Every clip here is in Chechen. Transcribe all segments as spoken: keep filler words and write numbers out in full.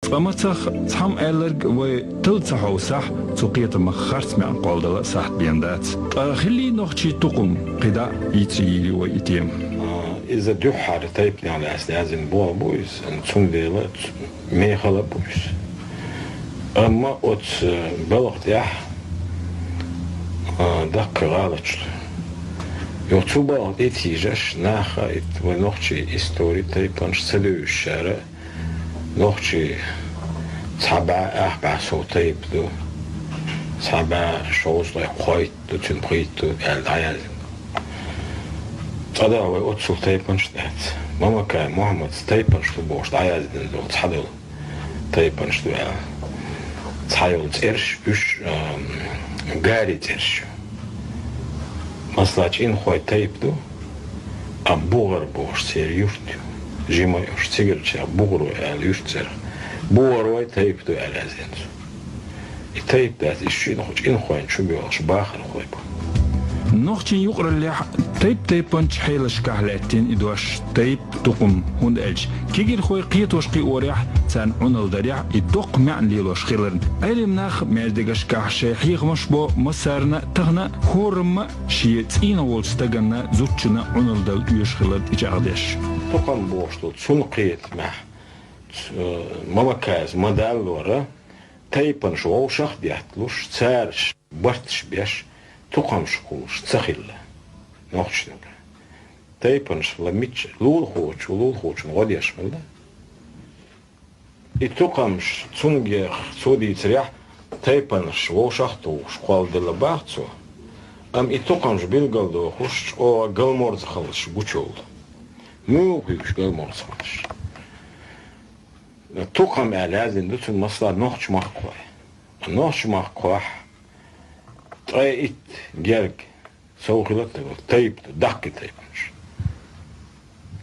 Цкъа мацах цхьамма аьлларг вай талла ца хьовсахь, цу кхетамах харц маьӀна кхолладала сахьт бен дац. Ткъа хиллий нохчий тукхам, кхидӀа а йийцар йийр ю вай и тема. А, иза дуьххьара тайпанех лаьцна яздина болх бу иза, цундела ц-, мехала а бу иза. Амма оцу, э, балха тӀехь, а, даккхий гӀалаташ ду. Юха цу балха тӀе тийжаш, наха итт вай нохчий истори тайпанаш ца девзачара, нохчий цхьа бӀе, ах бӀе сов тайпа ду, цхьа бӀе шовзткъе кхойтта ду, цуьнан пхийтта ду аьлла дӀаяздина. Цкъа-дагӀа вай оццул тайпанаш дац. Мамакаев Мухьаммада тайпанаш ду бохуш дӀаяздина долу цхьадолу тайпанаш ду аьлла. Цхьайолу цӀераш, уьш, ам, гарий цӀераш ю. Масала, чӀинхой тайпа ду, а БугӀар бохуш церан юрт ю. Жимайош цигарчех БугӀарой аьлла юьртан цӀерах. БугӀарой тайпа ду аьлла яздина цо. И тайпа дац, и шина чӀинхойн чу боьлхуш бахархой бу. Нохчийн юкъараллехь тайп-тайпанчу хьелашкахь лаьттина и дош, тайп, тукхам, хӀунда аьлча кегирхой кхетош-кхиорехь, царна Ӏуналла дарехь и доккха маьӀна лелош хиларна. Ӏелам нах маьждигашкахь шайн хьехамаш бо массарна а, тахана а, хӀорамма а шен цӀийнах волчу стаганна, зудчунна Ӏуналла дала оьшуш хилар тӀечӀагӀдеш. Тукхам бохуш долу цунна кхетамехь, ц-, э, Мамакаевс ма-даллора, тайпанаш вовшах а детталуш, цараш барташ беш, тукхамаш хуьлуш ца хилла нохчашна. Тайпанаш хилла мичча лулахочо лулахочунна гӀо деш хилла. И тукхамаш цуьнгех цо дийцарехь, тайпанаш вовшах а тухуш кхолладелла баха цо, амма и тукхамаш билгалдохуш чӀогӀа галморзахаллаш гучуйолу. Муьлха хуьйцуш галморзахаллаш? Тукхам аьлла яздина ду цуьнан, масала, нохчмахкахой. Нохчмахкахошна ткъе итт герга сов хилла тайпа ду, даккхий тайпанаш.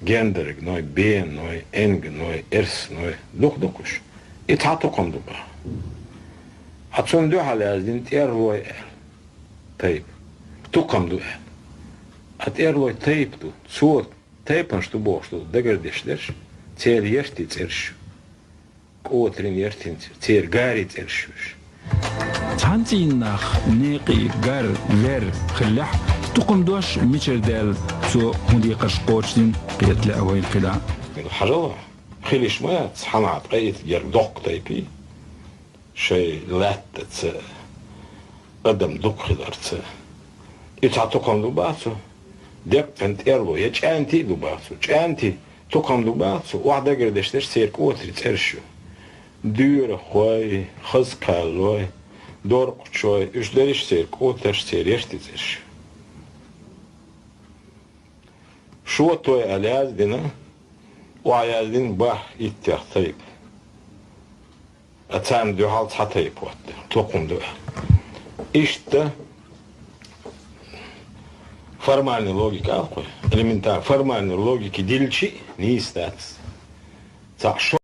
Гендаргной, беной, энганой, эрсаной, дукха-дукха уьш. И цхьа тукхам ду баха. Ткъа цунна дуьхьал яздина тӀерлой аьлла тайпа. Тукхам ду аьлла. Ткъа тӀерлой тайпа ду, цо тайпанаш ду бохуш долу дагардеш дерш, церан яртийн цӀераш ю. КӀотарийн, яртийн цӀераш, церан гарийн цӀераш ю уьш. Цхьана цӀийнан нах, некъий, гар, вер хиллехь, тукхам дош мичара даьлла, цо хӀун декхарш кхочушдина, кхета лаьа вайна кхидӀа. Хьажал, хила йиш ма яц, цхьана ткъе итт герга доккха тайпа, шайн лаьттаца адам дукха хиларца. И цхьа тукхам ду баха цо, деккъана тӀерло, я чӀаьнти а ду баха цо. ЧӀаьнти тукхам ду баха цо, охьадагардеш дерш церан кӀотарийн цӀераш ю. Доьрахой, хазкхаллой, доркъачой, уьш дерриш церан кӀотарш, церан яртийн цӀераш ю. Шотой аьлла яздина, охьаяздина баха иттех тайпа. Ткъа царна дуьхьал цхьа тайпа хӀотту, тукхам ду аьлла. Иштта формальная логика алкхой, элементарно, формальная логика дилчи а нийса дац. Цхьа шо